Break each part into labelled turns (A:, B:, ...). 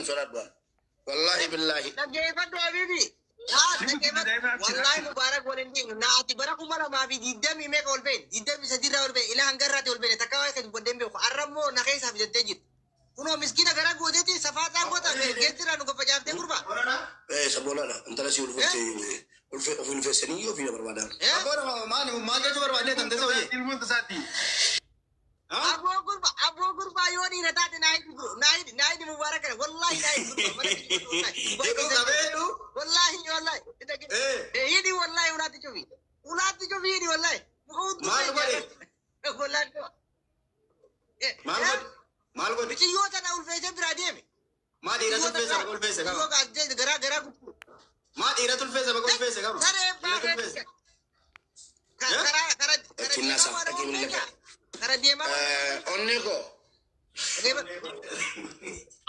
A: hin sodaadhu. Wallaahi billaahi.
B: Dhaggeeffadhu habiibi. Yaa dhaggeeffadhu. Wallaahi Mubaarak waliin deemnu. Na ati bara 2020 meeqa ol beene? 23 irraa ol beene. Ilaa hanga irraati ol beene. Takka waa'ee kan dubbadhee hin beeku. Har'a immoo na keessaa fidattee jirti. Kunoo miskiina gara gooteeti safaaxaa goota geettiraa nu gaffacaaftee gurbaa.
A: Eh, sabboonadha. Intala si ulfeessee ulfe of ulfeessanii ofii na barbaadan.
B: Eh?
C: Aboo maal maal jechuu barbaadde tante sooyye?
D: Ilmoon tasaati.
B: Aboo gurba aboo gurbaa yoo dhiira taate naa hidhi bro naa hidhi naa hidhi Mubaarak kana wallaahi naa hidhi gurba mana hidhi wallahi.
C: Hidhuu qabeedhu.
B: Wallaahi wallaahi.
C: Eh.
B: Hidhi wallaahi ulaatti cufi. Ulaatti cufi hidhi wallaahi.
C: Maal godhe?
B: Wallaahi.
C: Maal godhe? Maal godhe?
B: Biqiyyoo tana ulfeessee biraa deeme.
C: Maa dhiiratu ulfeessa baga ulfeesse qaba.
B: Garaa garaa gudduu.
C: Maa dhiiratu ulfeessa baga ulfeesse qaba.
B: Saree
C: Dhiiratu ulfeesse.
B: Karaa karaa karaa
A: Kinnasa,
B: deemaa
A: dhaqee
B: waan karaa deemaa.
A: Onnee koo,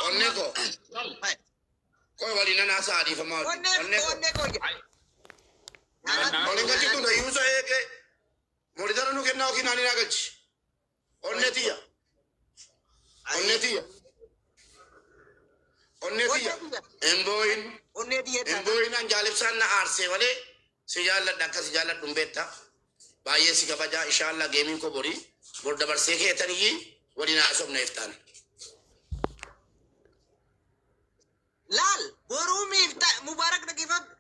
A: onnee koo. Qoy waliin nan haasa'a dhiifamaa wajjin.
B: Onnee
A: Onnee koo.
B: onnee koo jedha.
A: Onneen galchitu dayyuusa eegee. Moolitara nu kennaa yookiin ani naa galchi. Onnee tiyya. Onnee tiyya. Onnee tiyya. Hin boo'in.
B: Onnee tiyya.
A: Hin boo'in an jaalibsaan na aarsee malee si jaalladha akka si jaalladhu hin beekta. Baay'ee si kabajaa inshaallaa geemiin koo borii. Bor dabarsee keetaniyyii waliin haasofna iftaan.
B: Laal boruu miifta Mubaarak dhaggeeffadhu.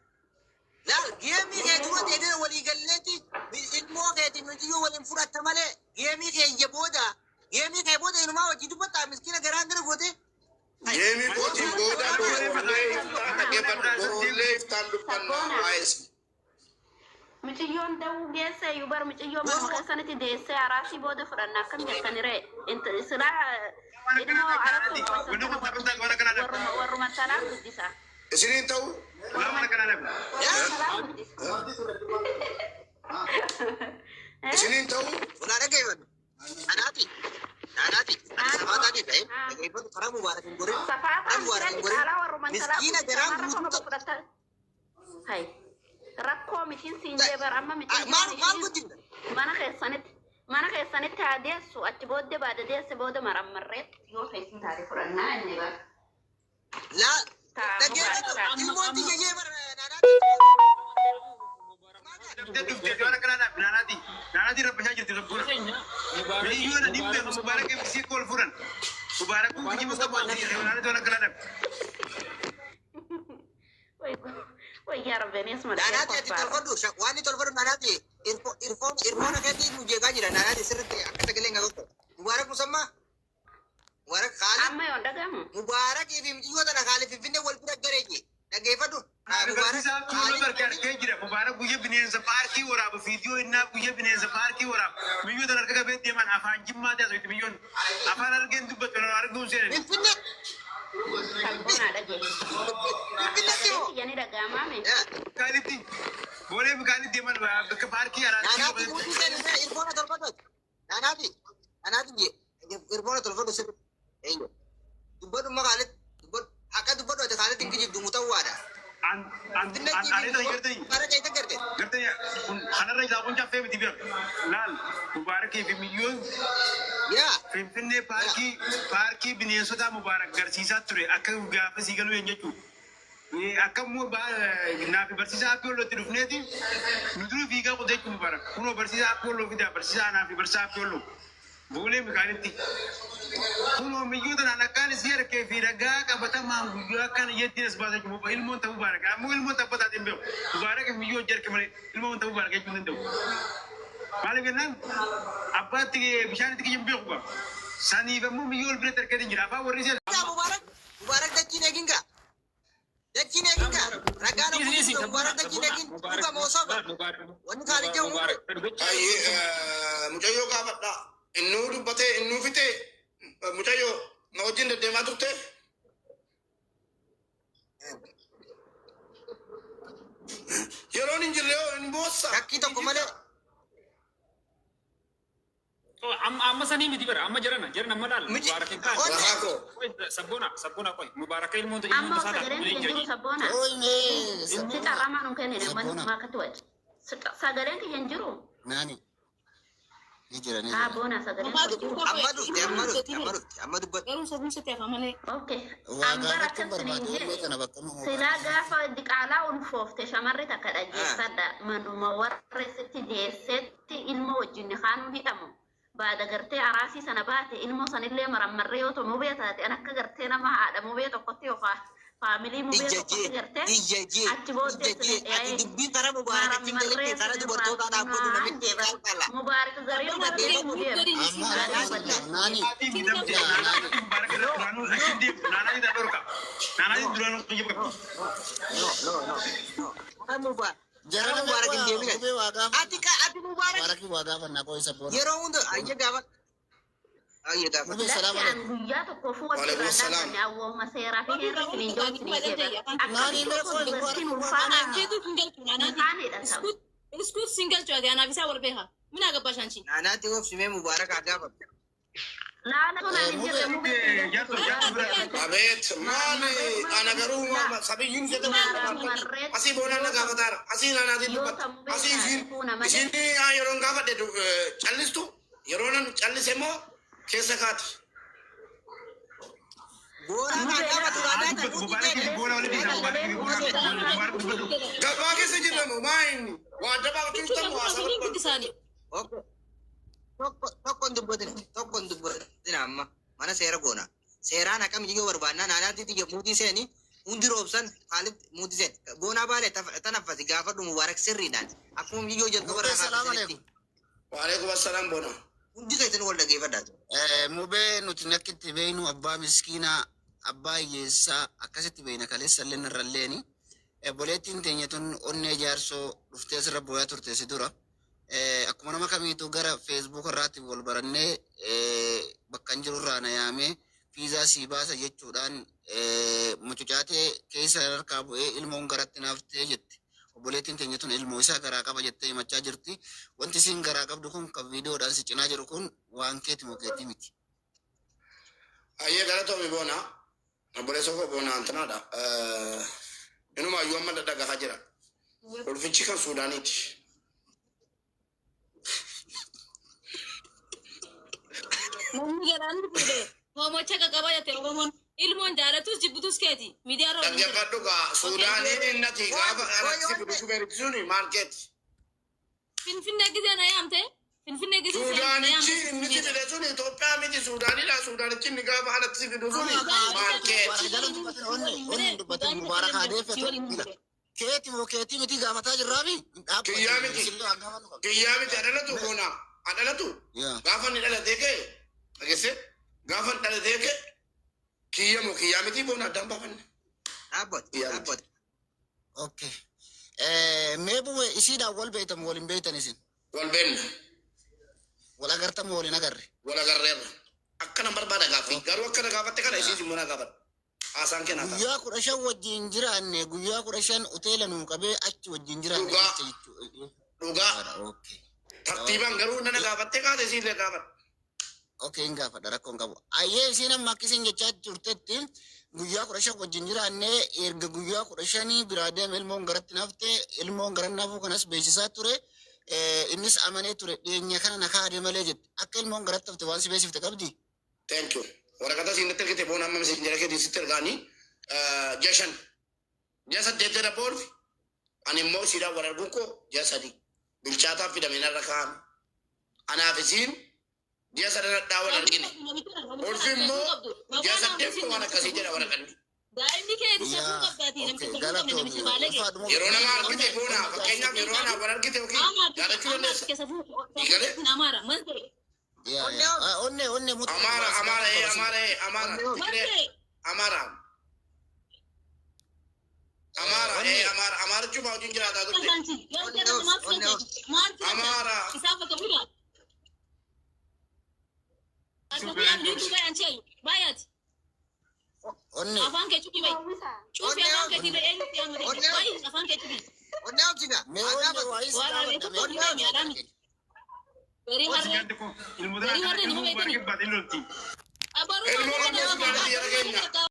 B: Laal geemii kee dura deegee walii galleetti ilmoo keetii mitiyyuu waliin fudhatta malee geemii kee booda geemii kee booda inumaa wajjin dubbatta miskiina garaan gara goote.
A: Geemii kootiin booda borollee iftaan dhaggeeffadhu. Borollee iftaan dubbannaa waa'ee
E: Miciyyoon dawuu geesse iyyuu bar miciyyoo manuma keessanitti deessee araasii booda fudhanna akkam jettani ree silaa ilmoo alatti warruma warruma talaa guddisa.
A: Isiniin ta'u
E: Talaa guddisa.
A: isiniin ta'u
B: Ulaa dhaggeeffadhu. Anaati. Anaati. Ani safaataa ta'e dhaggeeffadhu karaa Mubaarak hin gorin. Karaa
E: Safaataan
B: Mubaarak hin
E: jirani
B: gorin.
E: caalaa warruma talaa
B: Miskiina
E: guddisa
B: garaan
E: rakkoo
B: guutuu.
E: nama fudhata. Hai rakkoo mitiin siin jee bar amma
B: Maal
E: miciyyoon
B: maal
E: ishiin
B: guddifna?
E: mana keessanitti haa deessu achi booddee baada deesse booda marammarreetti yoo feesin taate fudhannaa inni bara.
B: Laa
E: Taa
B: dhaggeeffadhu.
E: Mubaarak.
B: Ilmoon tiyya jee bara naanaati.
D: Dhuftee waan akkanaa dhaaf naanaati. Naanaati rabbashaa jirti rabbuuna. Biyyoon ani beeku Mubaarak si kool furan. Mubaarak kun kijibu qabu naanaati waan akkanaa dhaaf.
E: Wayyaa rabbeeniis malee
B: Naanaati ati
E: qophaa'e.
B: tolfadhu waan inni tolfadhu naanaati irfoona keetii nu jeeqaa jira naanaati sirriitti akka sagalee hin gagotta. Mubaarak musammaa. Mubaarak Khaalid.
E: Amma yoon dhagahamu.
B: Mubaarakii fi mijiyyoo tana Khaalid Finfinnee wal bira gareeji. Dhaggeeffadhu. Mubaarak
D: Barsiisaa tuuluu barke argee jira. Mubaarak guyya bineensa paarkii waraabu viidiyoo innaa guyya bineensa paarkii waraabu. Biyyoota harka qabee deeman afaan jimmaa taasisu biyyoon afaan argeen dubbatu arguun seenan.
B: Finfinnee.
E: Sabboonaa dhageesse.
B: Finfinneetti
E: Sagalee
B: moo?
E: kiyya ni dhaga'amaame.
D: Kaalitti boolee bikaanitti deeman bakka paarkii
B: Naanaati
D: araatti.
B: guutuu seenuu irfoona tolfadhu. Naanaati. Naanaati jee irfoona tolfadhu sirriitti. Eeyyo. Dubbadhu amma Khaalid. Dubbadhu. Akka dubbadhu ati Khaalid hin kijibdu mutawwaadha. Finfinneetti
D: Areeta gartanii.
B: Mubaarak eessa garte?
D: Gartanii kun kanarra isaa kun caffee miti bira. Laal Mubaarakii fi miyyoon
B: Yaa.
D: Finfinnee paarkii paarkii bineensotaa Mubaarak garsiisaa ture akka gaafa sii galuu hin jechuudha. Akka immoo naaf barsiisaa akka ollootti dhufneeti nu dura fiigaa qotee jechuun Mubaarak. Kunoo barsiisaa akka olloo fidaa barsiisaa anaa fi barsiisaa akka olloo. Boolee mikaanitti. Kunoo miyyoota naan akkaan isii harkee fi ragaa qabatamaan guyyaa akkana jettiin as baasa jechuudha. Ilmoon ta'uu Mubaarak. Ammoo ilmoon taphataatiin beeku. Mubaarak miyyoo hojii harke malee ilmoon ta'uu Mubaarak jechuun danda'u. Maaliif jennaan abbaatti bishaan itti kiyyan beeku qaba. Saniif ammoo miyyoo ol biratti harkee jira. Afaan warri ishee
B: Yaa Mubaarak. Mubaarak dachiin eeginga. Dachiin eeginga. Ragaa na guutuu Mubaarak dachiin eegin. Dhuga moo soba? Wanni Khaalid jedhu
A: Ayyee mucayyoo gaafadha. Innuu dubbatee innuu fitee mucayyoo na wajjin deddeemaa turte. Yeroon hin jirre hoo hin boossa.
B: Shakkii tokko malee.
F: Amma sanii miti bara amma jarana jarana amma laal
B: Miti.
F: Mubaarakin kaan.
A: Rahaa koo.
F: Sabboona sabboona qoy Mubaaraka ilmoon
E: Amma
F: ilmoon tasaa
E: sagaleen kiyya hin jiru sabboona. Si carramaa nuun kennine maakatti waci. Sagaleen kiyya hin jiru.
G: Naani.
C: Ni jira ni
E: Haa
C: jira.
E: boona sagaleen
G: Homaa
E: koo
G: dubbii
E: jiru.
B: Amma dhufte amma dhufte amma dhufte amma dubbadhu.
G: Garuu safuun sitti hafa malee.
E: Okay.
C: Waa
E: An bara
C: gaafachuun
E: akkas
C: barbaade
E: siniin
C: onnee
E: jedhe.
C: tana bakka nama
E: Silaa gaafa diqaalaa ulfoofte shamarri takka dhaggeeffadha. Manuma warra sitti deessetti ilmoo wajjin kaanuun hidhamu. Baada gartee araasii sana baate ilmoo sanillee marammarree yoo ta'u mubee taate an akka gartee nama haadha mubee tokkotti yookaan faamilii mubee
B: Ija
E: tokkotti
B: jee
E: gartee
B: ija jee
E: achi booddee
B: ija jee
E: sinin
B: ati dubbii karaa mubaarak hin galinne karaa dubartootaa dhaabbatu namitti qalqala.
E: Mubaarak zariin warri mubee.
C: Amma
E: Dhaabbadha.
C: naani
D: Ati miidhamte naanaa Mubaarak irra duraanuu achi deemtu naanaa jedha dhorka. Naanaa jedha duraanuu kan jedhu qabdi.
B: No no no no. Karaa mubaarak
C: jara
B: karaa mubaarak hin deemina.
C: mubee waa gaafa
B: Ati ka ati mubaarak
C: Mubaarakii waa gaafannaa koo isa boona.
B: yeroo hunda ayya gaafa ayya gaafa.
C: Mubee salaam
E: Lakki an
C: alaikum.
E: guyyaa tokko fuula
A: Waalaikum
E: irraa
A: salaam.
E: dhaabbanne awwooma seeraa fi heerri siniin jiru siniin jedha.
C: Naani
E: Akkamitti
C: mee
E: osoo
C: koo
E: dubartiin
C: Mubaarak waa
E: ulfaadhaan
C: gaafannaa.
G: Keetu hin galchu naanaati.
E: kaan hidhatamu.
G: Iskuut sin galchu ati anaaf isaa wal beeka. Mina gabbaasha anchi.
B: Naanaatti obsimee mubaarak haa gaafatu.
E: Laala kun ani
C: Mubee
E: jirre mubee sin
D: Jaartu
E: galchu.
D: jaartu bira.
A: Abeet maali ana garuu sabiyyiin jedhamu
E: Marammarree
A: asii boonaan na gaafataara asii naanaatiin
E: yoo
A: dubbata
E: ta'u mubee
A: asii
E: taate
A: isiin
E: fuuna malee.
A: isiin yeroon gaafadhe callistu yeroo nan callise immoo keessa kaati.
B: Boonaan haa gaafatu
D: Haa
B: naanaatti
D: dubbatu
B: hundi
D: Mubaarak
B: keenya.
D: boona walitti isa Mubaarak Mubaarak dubbatu.
A: Gabaa keessa jirramu maa inni waa adda baafachuu
G: Bichuu
A: tamu
G: safuun
A: haasaa
G: qabdu
A: barbaadu.
G: guddisaani.
B: Tokko tokko tokko hin dubbatina tokko hin dubbatina amma mana seera goona. Seeraan akkam yoo barbaannaa naanaatti xiyya muutii seeni hundi roobsan haalli muutii seeni. Boonaa baalee tanaffasi gaafadhu mubaarak sirriidhaan akkuma yoo jalqaba
C: Mubee
B: irraa
C: salaam
B: kaafisanitti
C: alaikum.
A: Waalaikum assalaam boona.
B: hundi keessan wal dhaggeeffadhaa.
C: Mubee nuti nakkitti beeynu abbaa miskiinaa abbaa hiyyeessaa akkasitti beeyna kaleessa illee narralleeni. Obboleettiin teenya tun onnee jaarsoo dhuftee asirra booyaa turte si dura. Akkuma nama kamiitu gara feesbuuk irraatti wal barannee bakka hin jiru irraa na yaamee fiizaa sii baasa jechuudhaan mucucaatee keessa harkaa bu'ee ilmoon garatti naaftee jette. Obboleettiin teenya tun ilmoo isaa garaa qaba jettee himachaa jirti. Wanti isiin garaa qabdu kun kan viidiyoodhaan si cinaa jiru kun waan keeti moo keetii miti.
A: Ayyee galatoomi boona. Obboleessa koo boona antanaadha. Inuma iyyuu amma dhagahaa jira. Ulfichi kan Suudaaniiti.
G: Namni jedhaan fuudhee hoomocha qaqqaba jette Oromoon ilmoon jaalatus jibbitus keeti miidiyaa irra waliin jira.
A: Dhaggeeffadhu gaa Suudaaniin innati gaafa alatti si fidu shubeeritti suni maal keeti?
G: Finfinnee gisee na yaamte Finfinnee gisee na
A: Suudaanichi
G: yaamte.
A: inni si fide suni Itoophiyaa miti Suudaanidha. Suudaanichi inni gaafa alatti si fidu suni maal keeti?
C: Jala dubbatin onni onni hin dubbatin mubaarak haa deeffatu. Keeti moo keetii miti gaafataa jirraami? Hin dhaabbatu.
A: Kiyyaa miti.
C: Isillee waan gaafannu qabna.
A: Kiyyaa miti adhalatu boona. Adhalatu
C: Yaa.
A: gaafa inni dhalatee ka'e dhageesse gaafa inni dhalatee ka'e kiyya moo kiyyaa miti boona addaan baafanne.
B: Dhaabbatu
A: Kiyyaa miti.
B: dhaabbatu.
C: Okay. Mee bu'ee isiidhaan wal beeytamu wal hin beeytan isin?
A: Wal beenna.
C: Wal agartamu wal hin agarre?
A: Wal agarreerra. Akkana barbaada gaaffii. Garuu akkana gaafatte kana isiis immoo na gaafadha. Haasaan kennaa ta'a.
C: Guyyaa 15 wajjin jiraanne guyyaa 15 hoteela nuu qabee achi wajjin jiraanne
A: Dhugaa.
C: jecha jechuudha.
A: Dhugaa.
C: Okay.
A: Tartiibaan garuu nana gaafattee kaate isiillee gaafadha.
C: Okay, hin gaafadha rakkoo hin qabu. Ayyee isiin amma akka isin jechaa turtetti guyyaa 15 wajjin jiraanne erga guyyaa 15 biraa deeme ilmoon garatti nafte ilmoon gara nafuu kanas beeksisaa ture. Innis amanee ture dhiyeenya kana na kaade malee jette. Akka ilmoon garatti hafte waan si beeksifte qabdi.
A: Thank you. Waraqata isiin natti ergite boona amma isin jala keetiin sitti ergaanii ji'a 5. Ji'a 8 jedha boolfi. Ani immoo isiidhaan wal arguun koo ji'a 3. Bilchaataan fidame narra kaa'ame. Anaaf isiin ji'a sadanadhaa wal argine. Ulfi immoo ji'a 8 waan akkasii jedha waraqanni.
G: Daa'imni keeti safuu
C: Yaa,
G: qabdaati
C: okay,
G: namicha safuu qabne
C: galatoomi.
G: namicha baalage.
C: Ulfaadhuma
A: Yeroo nama argite boona fakkeenyaaf yeroo anaaf wal argite yookiin jaalachuu dandeessa. Igale?
G: Amaara maal ta'e?
C: Yaa, yaa. Ah, Onnee, onnee mutu.
A: Amaara, Amaara, ee, Amaara, ee, Amaara,
G: Maal
A: Tigree,
G: ta'e?
A: Amaara. Amaara, ee, Amaara, Amaarichuma wajjin jiraataa turte. Amaara.
G: Isaan bakka bu'aa.
C: Onnee.
G: Afaan kee cufi bayi. Cufi afaan keetii bayi eenyutti yaamate? Bayi afaan kee cufi.
B: Onnee obsiga
C: Mee
B: haa
C: onnee
B: gaafatu.
C: waa is
G: Waan
C: gaafadha.
G: abeeku
C: Mee
G: kun
C: onnee
G: hidhame alaami. Garii
D: Obsi
G: harree.
D: gaante koo ilmoota akkana ilmoo Mubaarak baatee lolti.
G: Abaruu
A: Ilmoo Oromoo Suudaanitti jala keenya.